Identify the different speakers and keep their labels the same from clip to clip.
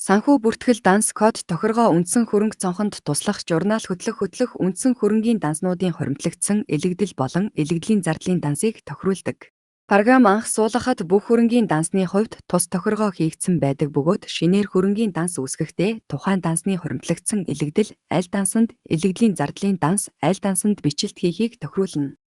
Speaker 1: Санхүү бүртгэл данс код тохиргоо үндсэн хөрөнгө цонхонд туслах журнал хөтлөх хөтлөх үндсэн хөрөнгийн данснуудын хуримтлагдсан илэгдэл болон илэгдлийн зардлын дансыг тохируулдаг. Программ анх суулгахад бүх хөрөнгийн дансны хувьд тус тохиргоо хийгдсэн байдаг бөгөөд шинээр хөрөнгийн данс үүсгэхдээ тухайн дансны хуримтлагдсан илэгдэл аль дансанд, илэгдлийн зардлын данс аль дансанд бичлэлт хийхийг тохируулна.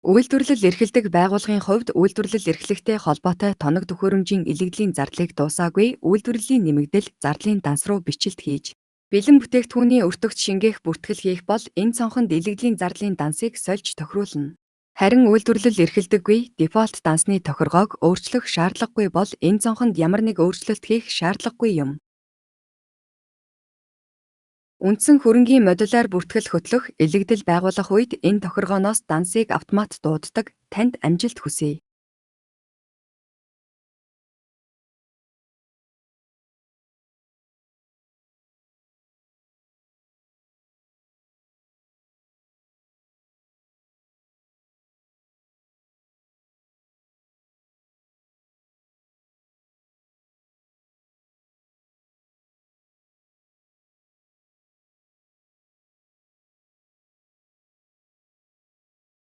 Speaker 1: Үйлдвэрлэл эрхэлдэг байгууллагын хувьд үйлдвэрлэл эрхлэхтэй холбоотой тоног төхөөрөмжийн илэгдлийн зардлыг дуусаагүй үйлдвэрлэлийн нэмэгдэл зардлын данс руу бичлэлт хийж, бэлэн бүтээгдэхүүний өртөгт шингээх бүртгэл хийх бол энэ цонхонд илэгдлийн зардлын дансыг сольж тохируулна. Харин үйлдвэрлэл эрхэлдэггүй дефолт дансны тохиргоог өөрчлөх шаардлагагүй бол энэ цонхонд ямар нэг өөрчлөлт хийх шаардлагагүй юм. Үндсэн хөрөнгийн модуляр бүртгэл хөтлөх, илэгдэл байгуулах үед энэ тохиргооноос дансыг автомат дууддаг. Танд амжилт хүсье.